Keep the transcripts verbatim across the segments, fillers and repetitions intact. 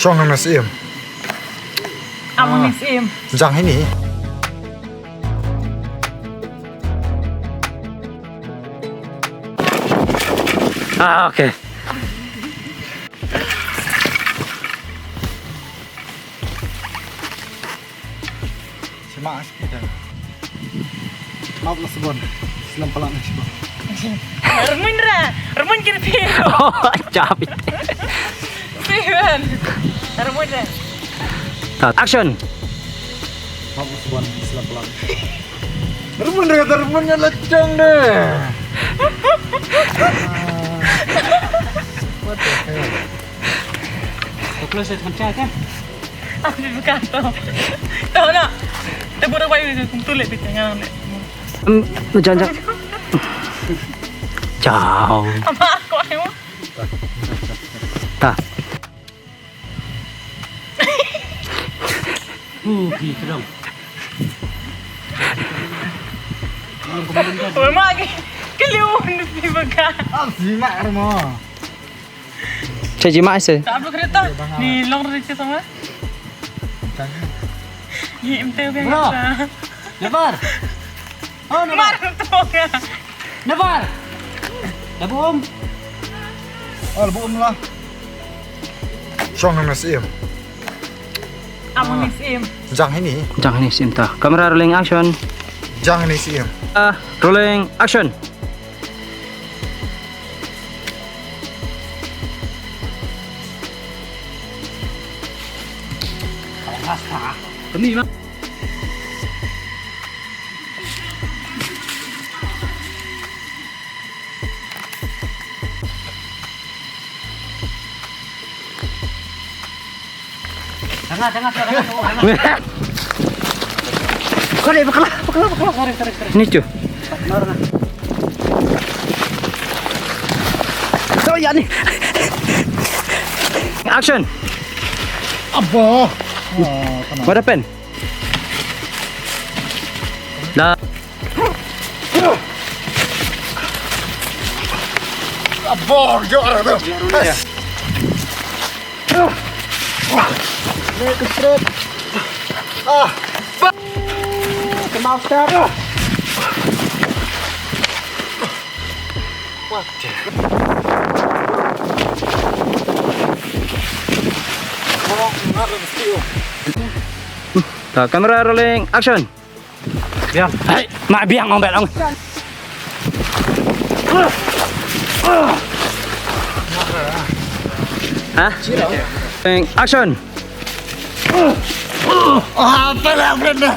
Shong hangne syiem. Am hangne syiem. Jang hangne. Ah, okay. Shima aski dah. Map la sebon. Selam pelak ni sebon. Remun ra, remun kirpi. Oh, cap. Siwan. Remun ra. Start. Action. Map la sebon, selam pelak. Remun ra kata remun nya lecong deh. What the hell? Kau close ya, macam kan? Aku bukan tu. Tahu tak? Tebur apa itu? Kumpul lebih tengah. Hmm, jangan, jangan. Jauh. Apa aku ayo? Ta. Uh, di terang. Wei mak ke. Keliu ni baka. Ah, si mak rumah. Cak jimat se. Tak perlu kereta. Ni long kereta sama. Ni M T biang. Lebar. Oh, lebar. Mar tu ya. Lebar. Dah buom. Oh, buom lah. Shong hangne syiem. Am hangne syiem. Jang hangne. Jang hangne syiem ta. Camera rolling action. Jang hangne syiem. Ah, rolling action. Kami mah. Tengah, tengah, tengah, tengah. Kau deh, bakla, bakla, bakla, sorry, sorry, sorry. Ni tu. Oh, ya ni. Action. Apa? Oh, tenang. What happened? Dah. Abang, jom arah tu. Ni ke straight. Ah. Kena start. Wah. Ta, camera rolling, action. Biang. Hai, ma biang ong bet ong. Ha? Bang, action. Ah, apa lah, apa dah?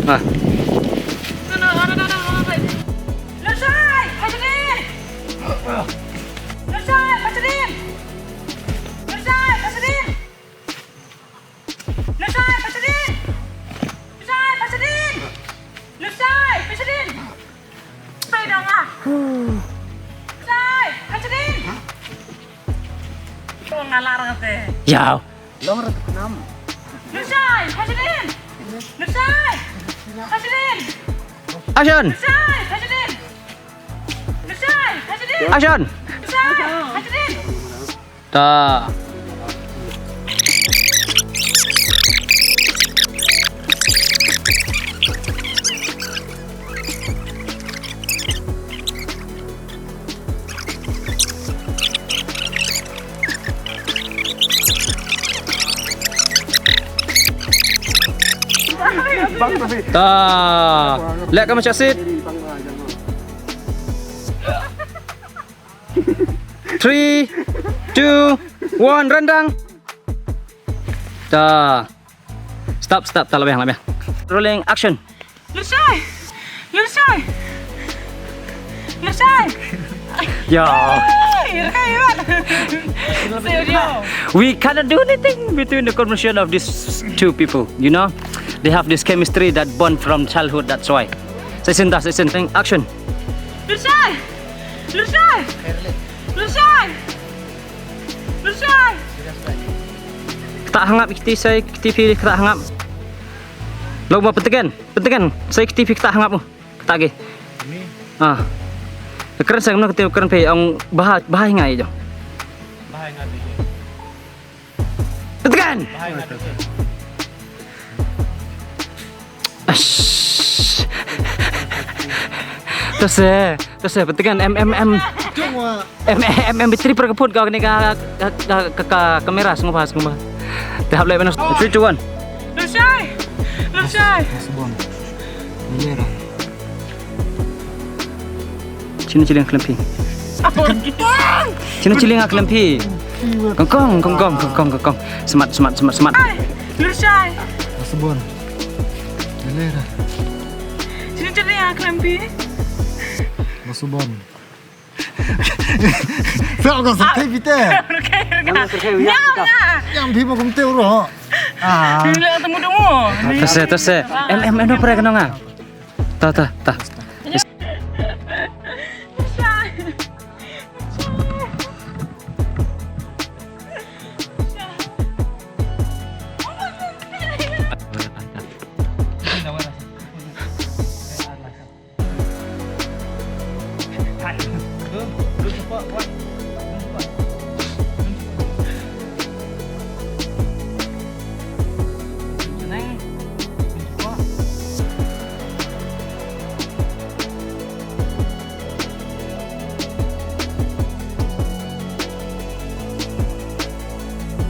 Ah. Lushai, Pasadin! Lushai, Pasadin! Lushai, Pasadin! Lushai, Pasadin! Lushai, Pasadin! Lushai, Pasadin! Sai dang ah. Lushai, Pasadin! Ko ngalar ngate. Yau. Long rat nam. Lushai, Pasadin! Lushai! Pasadin! Action! Lushai, Pasadin! Lushai, Pasadin! Action! Lushai, Pasadin! Ta. Ta. Leh ka ma sha sit. Three, two, one, rendang. Ta. Stop, stop, ta, la biang, la biang. Rolling, action. Lushai! Lushai! Lushai! Yo. Hey, okay, what? Serious. We cannot do anything between the combination of these two people, you know? They have this chemistry that bond from childhood, that's why. Sa shisien ta, sa shisien. Action. Lushai! Lushai! Lushai! Lushai! Ktah hangap kti, sa kti phi ktah hangap. Lo ma pynthikna, pynthikna, sa kti phi ktah hangap mo. Ktah ki. Ah. Kren sa kumno kata, kren phi ong bha, bha hi nga ïa jong. Pyntikan. Ash. To se, to se, pyntikan em em em. Em em em bitri per ka put ka kane ka ka ka ka kamera, sngewbha, sngewbha. Te hap leh bana. Three, two, one. Lurshai. Lurshai. Subon. Ni ra. Chino chili nga khlem phi. Chino chili nga khlem phi. Kong kong kong kong kong kong kong. Smat smat smat smat. Lurshai. Subon. Ni ra. Chino chili nga khlem phi. Subon. Sa ko sa kai pite. Nyam nga. Nyam phi mo kum te uro. Ah. Ni la temu temu. Tase tase. Em em em no pre ka nonga. Ta ta ta.